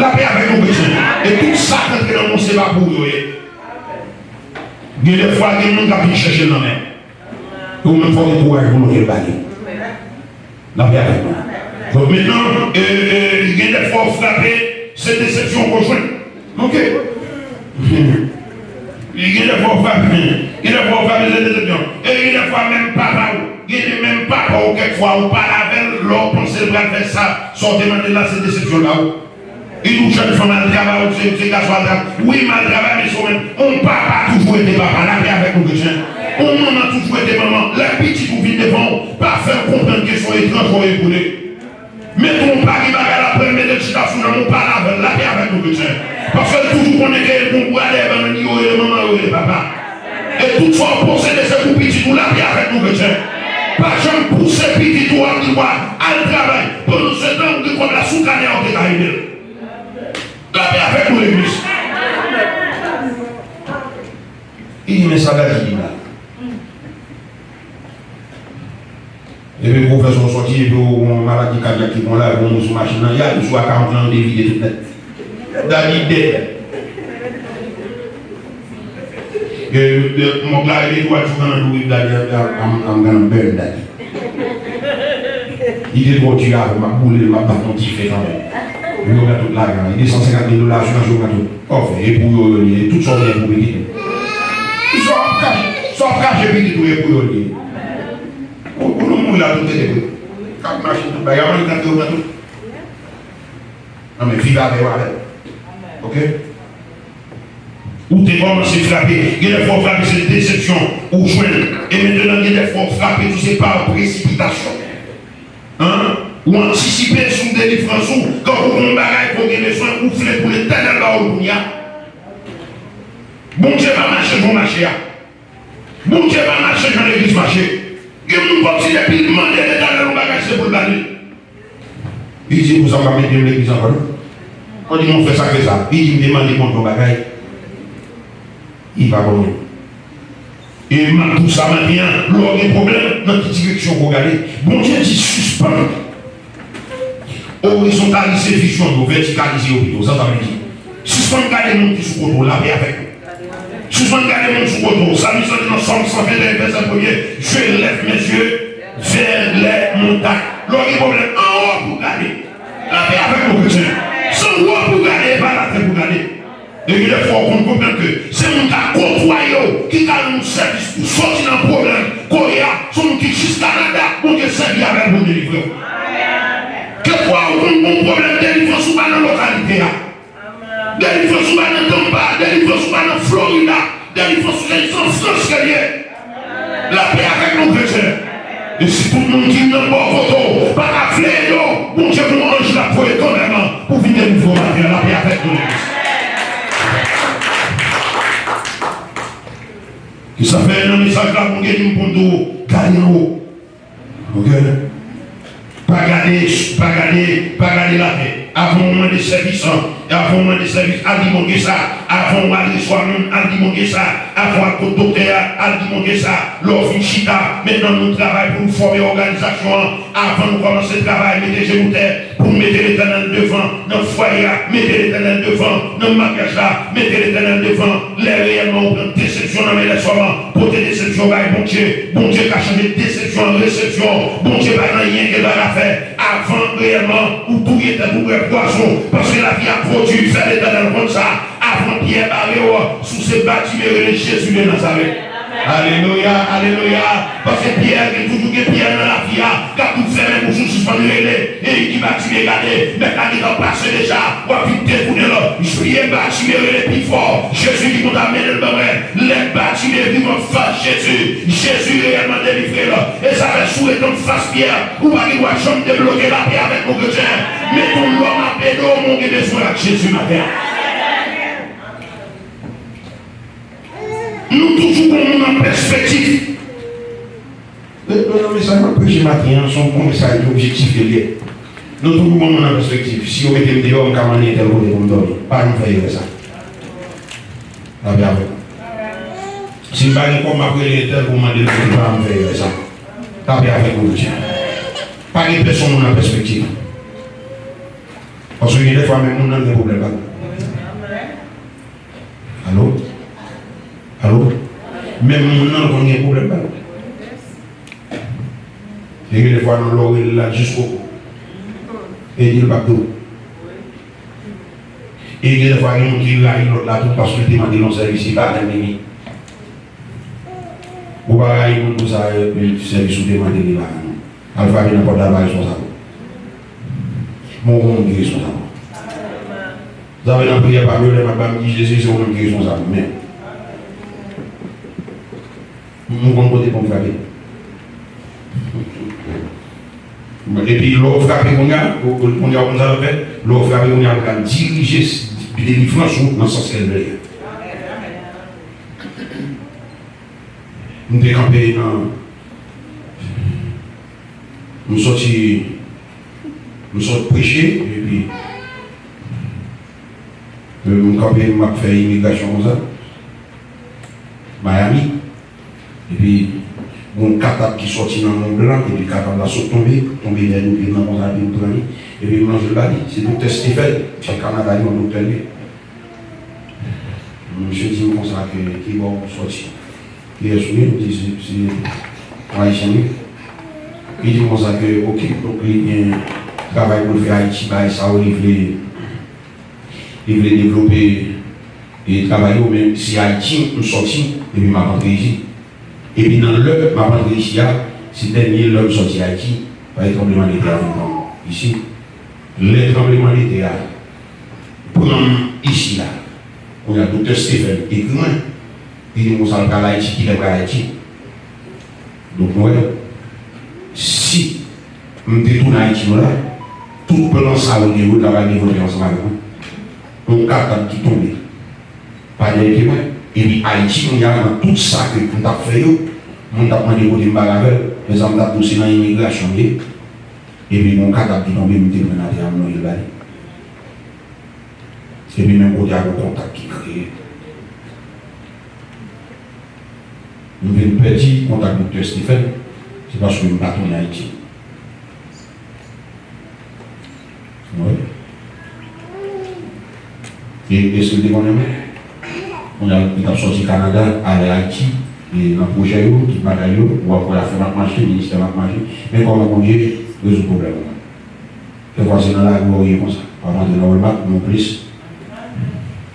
Lapè avèk nou, kretyen. E tout sa k antre nan nou, se pa pou ou yo ye. Gen de fwa, gen moun k ap vin chèche l nan men. E ou menm fò w gen kouraj pou w loke l ba li. Lapè avèk nou. Donk, mentnan, e, e, gen de fwa w frape, se desepsyon w jwenn. Oke. Gen de fwa w frape, gen de fwa w frape se desepsyon. E gen de fwa menm papa w, gen de menm papa w kèk fwa ou pale avè l, lè w panse l pral fè sa, sa w te mande l la se desepsyon l ba ou. Li di w jèn fanm al travay, ou se, se gason al travay. Wi, m al travay, men se ou menm. On papa toujou rete papa, lapè avèk nou kretyen. On manman toujou rete manman. Lè pitit ou vin devan w, pa fè l konprann ke se on etranjè w ye pou li. Mete yon pake bagay la, pran l mete l chita sou nanm ou, pale avè l, lapè avèk nou kretyen. Paske l toujou konnen ke l gon bwa dèyè bannann, yo rele manman, yo rele papa. E tout sa w posede se pou pitit ou, lapè avèk nou kretyen. Pa janm pouse pitit ou ap di w al travay, pandansetan ou gen kòb la sou kanè a ou te ka ede l. Lapè avèk nou legliz. Li di men sa Dadi di la. Epi pou w fè son sòti, epi w gon maladi kadyak ki pran la, epi w mouri sou machin nan, y a tou sou a karant lan, yo devide tout nèt. Dadi dèd. E, e, mòg la rele twa jou nan dou, Dadi, I'm, I'm gonna burn Dadi. Li te twò di avè m, m ap boule l, m ap bat yon dife kanmenm. Yo pran tout lajan, li de san senkant mil dola asirans, yo pran tout. Kòfè, e pou yo yo li ye, tout sa w gen pou pitit ou. Sa w ap kache, sa w ap kache pitit ou, e pou yo li ye. Ou, ou nou mouri la tout tete vre. Kat machin tout bagay, avan li t antre yo pran tout. Non men viv avè yo avè l. Oke? Ou te kòmanse frape, gen de fwa w frape se desepsyon ou jwenn. E mentnan gen de fwa w frape tou se pa presipitasyon. An? Ou antisipe sou delivrans ou, kankou gon bagay ke w gen bezwen, ou vle pou Letènèl ba w l kounye a. Bondye pa mache jan w mache a. Bondye pa mache jan legliz mache. Gen moun kòmsi depi l mande Letènèl yon bagay, se pou l ba li. Li di, pou sa m pa mete m legliz ankò non. Mwen di, mon frè, sa k fè sa? Li di, m te mande Bondye yon bagay. Li pa ban mwen. E m ap di w sa maten an, lè w gen pwoblèm, nan ki direksyon pou w gade? Bondye di, sispann orizontalize vizyon yo, vètikalize yo pito. Sa sa vle di? Sispann gade moun ki sou kote w, lapè avèk ou. Sispann gade moun sou kote w. Sa misye di nan Sòm san venteyen, vèsè premye, je lève mes yeux vers les montagnes. Lè w gen pwoblèm, anwo pou w gade. Lapè avèk nou, kretyen. Se anwo pou w gade, e pa latè pou w gade. E gen de fwa w konn konprann ke se moun k ap kotwaye w ki ka rann ou sèvis pou soti nan pwoblèm ke w ye a, se yon moun ki jis Kanada, Bondye sèvi avè l pou l delivre w. Kèk fwa ou konn gon pwoblèm delivrans ou pa nan lokalite a. Delivrans ou pa nan Tampa, delivrans ou pa nan Florida, delivrans ou se an Frans ke l ye. Lapè avèk nou, kretyen. E si tout moun ki nan bò kote w pa ka vle ede w, Bondye gon anj l ap voye kanmenm pou vin delivre w maten an. Lapè avèk nou, legliz. Ki sa fè nan mesaj la, Bondye di m pou m di w, gade anwo. Oke? Pa gade, pa gade, pa gade latè. Avan w mande sèvis, an, avan w mande sèvis, al di Bondye sa. Avan w al resevwa moun, al di Bondye sa. Avan w al kot doktè a, al di Bondye sa. Lè w fin chita, mentnan nou travay pou nou fòme òganizasyon an. Avan nou kòmanse travay, mete jenou tè pou n mete Letènèl devan nan fwaye a, mete Letènèl devan nan maryaj la, mete Letènèl devan lè reyèlman ou pran desepsyon nan men lèzòm an. Pote desepsyon bay Bondye. Bondye ka chanje desepsyon an resepsyon. Bondye pa gen anyen ke l pa ka fè. Avan reyèlman ou touye tèt ou bwè pwazon, paske lavi a pwodui, fè Letènèl konn sa. Avan Pyè bare w, si w se Batime, rele Jezi de Nazarèt. Alelouya, alelouya. Paske Pyè, gen toujou gen Pyè nan lavi a k ap di w fèmen bouch ou, sispann rele. E li di Batime, gade, mèt la gentan pase deja, w ap vin detounen l. Priye Batime, rele pi fò. Jezi di konsa, mennen l ban mwen. Lè Batime rive anfas Jezi, Jezi reyèlman delivre l. E sa fè si w ret anfas Pyè, ou pa gen dwa janm debloke. Lapè avèk nou, kretyen. Mete yon lòm ap ede w, men w gen bezwen ak Jezi maten an. Nou toujou gon moun an pèspektiv. Ret byen nan mesaj m ap preche maten an, se yon bon mesaj ki objektif ke l ye. Nou toujou gon moun an pèspektiv. Si yo mete m deyò, m ka mande entèl kote pou m dòmi. Pa janm fè erè sa. Lapè avèk nou. Si m pa gen kòb, m ap rele entèl pou m mande l kote, pa janm fè erè sa. Lapè avèk nou, kretyen. Pa gen pèsonn moun an pèspektiv. Paske gen de fwa menm moun nan gen pwoblèm pa l. Alo? Alo? Menm moun nan konn gen pwoblèm pa l. E gen de fwa nan lè w rele l la jiskobou. E di l p ap di w. E gen dèfwa gen moun ki rayi lòt la tou paske l te mande l yon sèvis, li pa menm li. Ou pa rayi moun pou sa, e, sèvis ou te mande li la, non. Al frape nan pòt la, pa responsab. Bon, ou moun ki responsab. Sa vle nan priyè pa m yo, lè m ap ba m di Jezi, se ou menm ki responsab, men. M konn kote pou m frape. Epi lè w frape kounye a, ou, ou, kounye a, ou konn sa w ap fè? Lè w frape kounye a, ou pral dirije s-, delivrans ou nan sans ke l vle a. M te kanpe nan, m sòti, m sot preche, epi, e, m kanpe, m ap fè imigrasyon konsa. Miami. Epi, gon katab ki sòti nan Mont Blanc, epi katab la sot tonbe, tonbe dèyè do pye m nan konsa, epi m pran li, epi m lonje l ba li. Se Doktè Stephen, se Kanada, li yon doktè li ye. Misye di m konsa ke, ki bò w sòti? Kiyès ou ye? M di, se, se yon Ayisyen wi. Li di m konsa ke, oke, donk li gen travay pou l fè Ayiti, bagay sa yo, li vle, li vle devlope, e, travay yo, men se Ayiti m sòti, epi m ap antre isi. Epi nan lè m ap antre isi a, se dènye lè m sòti Ayiti, paske tranblemanntè a vin pran m isi. Lè tranblemanntè a pran m isi a, kounye a Doktè Stephen ekri mwen, li di m konsa l pral Ayiti, kilè l pral Ayiti. Donk, nou wè, si m te tounen Ayiti nou la, tout plan sa yo gen yo ta pral devlope ansanm avèk mwen. Yon katab ki tonbe pa dèyè pye mwen. Epi Ayiti, kounye a, nan tout sa ke m t ap fè yo, moun t ap mande kote m pral avè l, men sa m t ap di w, se nan imigrasyon m ye. Epi yon katab ki tonbe, m te pran atè a, m lonje l ba li. Epi menm kote a, gon kontak ki kreye. M vin pèdi kontak Doktè Stephen, se paske m pa tounen Ayiti. Wi. E èske l te konnen mwen? Kounye a, li t ap sòti Kanada, ale Ayiti, e nan pwojè yo, tout bagay yo, w ap wè afè m ap mache, ministè m ap mache. Men kòman Bondye rezoud pwoblèm ou? Dèfwa se nan lari w ye konsa. W ap antre nan Walmart, non plis.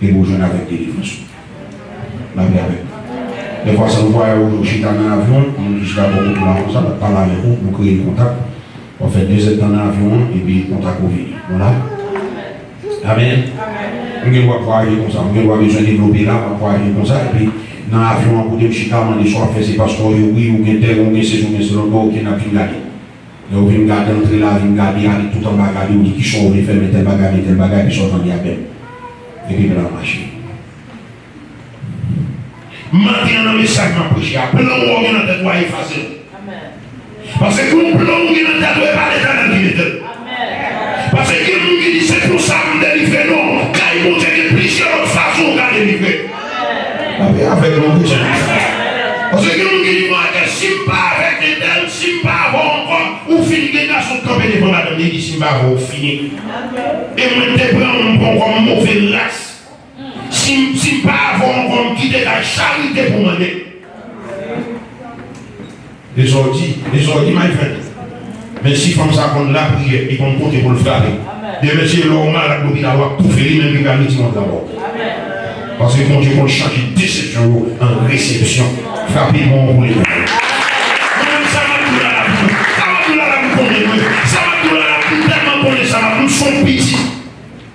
Epi w jwenn avèk delivrans ou. Lapè avèk nou. Dèfwa se yon vwayaj ou chita nan avyon, yon moun ki chita bò kote w la konsa, l ap pale avèk ou, nou kreye kontak, w ap fè de zèdtan nan avyon an, epi kontak ou vini. Nou la? Amèn. M gen dwa vwayaje konsa, m gen dwa bezwen devlope la, m ap vwayaje konsa, epi nan avyon an kote m chita, mande sa w ap fè, se pastè w ye, wi, ou gen tè, ou gen sesi, ou gen selòt, bon, oke, n ap vin gade. Lè w vin gade, antre la, vin gade, ale tout anba, gade, w di kisa w vle fè, men tèl bagay, men tèl bagay, epi sa w tande a bèm. Epi plan an mache. Maten an nan mesaj m ap preche a, plan w gen nan tèt ou a efase l. Paske gen yon plan w gen nan tèt ou, e pa Letènèl ki mete l. Paske gen moun ki di, se pou sa m delivre, non. Kay Bondye gen plizyè lòt fason w ka delivre. Papi, avèk nou, Bondye. Paske gen moun ki di, mwen, ke si m pa avèk entèl, si m pa avè w ankò, ou fini. Gen gason k kanpe devan madanm li, li di, si m pa avè w, ou fini. E mwen te pran w, m pran w kòm move ras. Si m, si m pa avè w ankò, m kite kay charite pou mande. E sa w di, e sa w di, my friend. Men si fanm sa konn lapriyè, li konn kote pou l frape. Demen se lè w malad lopital, w ap toufe, li menm li pral retire yon dra ba w. Paske Bondye konn chanje desepsyon yo an resepsyon. Frape bon pou Letènèl. Mwen menm sa m ap di w la, la, sa m ap di w la, la, m konnen mwen. Sa m ap di w la, la, m tèlman konnen sa m ap, m se yon pitit.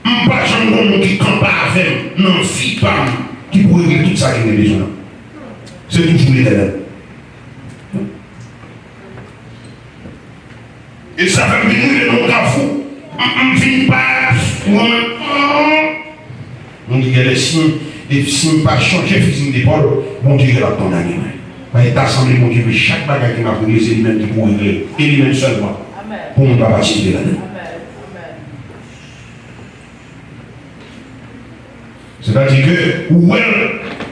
M pa janm gon moun ki kanpe avè m nan vi pa m ki pou regle tout sa ki gen bezwen an. Se toujou Letènèl. E sa fè m vin rive nan yon kafou. M, m vin pa, mwen, m di genlè si m, e si m pa chanje fizi m depòl, Bondye genlè ap kondane mwen. Paske ta sanble Bondye vle chak bagay ke m ap regle, se li menm ki pou regle, e li menm sèlman, pou moun pa patisipe ladan l. Sètadi ke ou wè,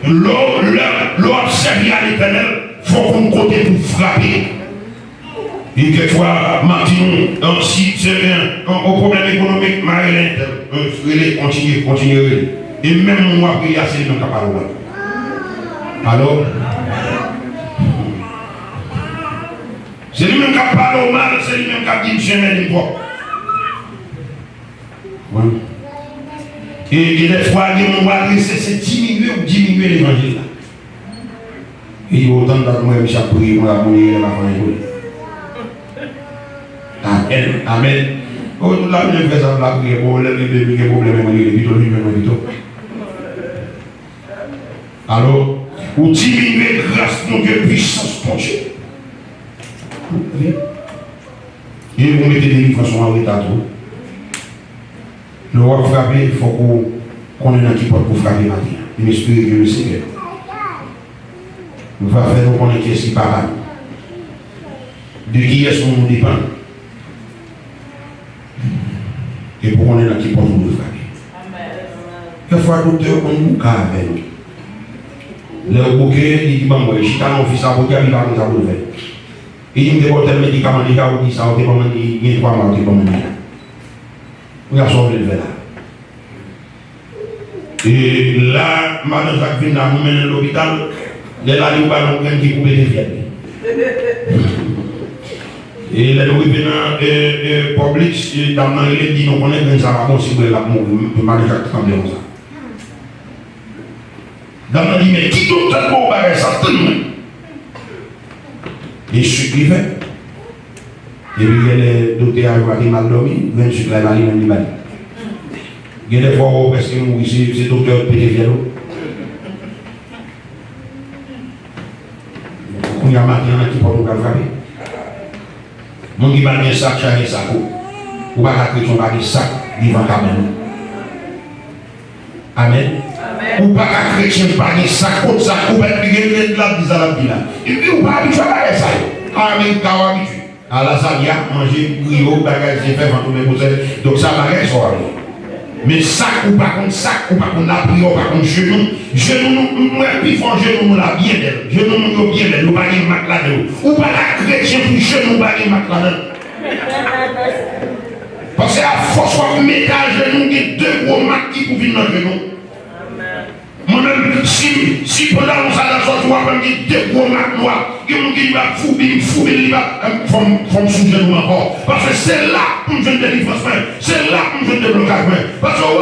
lè w, lè, lè w ap sèvi a Letènèl, fò w konn kote pou w frape. E kèk fwa, m ap di nou, si se gen yon, yon pwoblèm ekonomik, m a rele entèl, rele, kontinye, kontinye rele. E menm moun w ap rele a, se li menm k ap pale w mal. Alò, se li menm k ap pale w mal, se li menm k ap di misye mèt li twòp. Wi. E, e dèfwa, gen moun w adrese, se diminye ou diminye levanjil la. E yo tann dat mwen, misye ap priye, mwen ap mouye, lè m ap fè anyen pou li. Amèn, amèn. O, tout la, mwen fè sa, m la priye, bon, lè m gen pwoblèm, mwen rele pito, li jwenn mwen pito. Alo, ou diminye gras Bondye, pwisans Bondye. E ou mete delivrans ou an reta tou. Lè w ap frape, fòk ou konnen nan ki pòt pou frape maten an. E m espere ke Lesenyè va fè nou konnen kiyès ki papa nou, de kiyès nou depann, e pou konnen nan ki pòt nou dwe frape. Dèfwa, doktè yo konn bouke avè nou. Lè yo bouke, li di, "Ban m wè." Li chita nan ofis la, podyab, li pa konn sa pou l fè. Li di, "M te ba w tèl medikaman deja, ou di sa, ou te ban mwen li, gen twa mwa, ou te ban mwen li a." Ou di, "Sa w vle l fè la?" E la, madan Jak vin la, nou mennen l lopital. Lè l ale, yo ba l yon grenn ki pou pete fyèl li. E lè nou rive nan, e, e, Publix, e, dam nan rele, l di, "Nou konnen grenn sa pa bon, si w bwè l, l ap mouri." Madan Jak tranble konsa. Dam nan di, "Men ki doktè k ba w bagay sa? Tann mwen." E sik li fè. Epi genlè doktè a yo pa te mal dòmi, grenn sik la, e pa li menm li ba li. Gen dèfwa ou wè w prèske mouri, se, se doktè yo k pete fyèl ou. Kounye a maten an, nan ki pòt ou pral frape? Moun ki pa gen sak, chaje sak ou. Ou pa ka kretyen, ou pa gen sak devan kabann ou. Amèn. Ou pa ka kretyen, ou pa gen sak. Kot sak ou? Pèp li gen legliz la, di sa l ap di la. Epi ou pa abitye a bagay sa yo. Amerika ou abitye. A lazanya, manje griyo, bagay se fè vant ou men pou sè. Donk sa bagay sa w ap di. Men sak, ou pa konn sak, ou pa konn lapriyè, ou pa konn jenou. Jenou nou, m wè pifò jenou nou la byen bèl. Jenou nou yo byen bèl, yo pa gen mak ladan yo. Ou pa ka kretyen pou jenou pa gen mak ladan. Paske afòs w ap mete ajenou, gen de gwo mak ki pou vin nan jenou. Mwen menm, si, si pantalon sa ta sòti, w ap wè m gen de gwo mak nwa. Gen moun ki di, "M ap foubi, m foubi, li pa, fò m, fò m sou jenou ankò." Paske se la pou m jwenn delivrans mwen. Se la pou m jwenn deblokaj mwen. Paske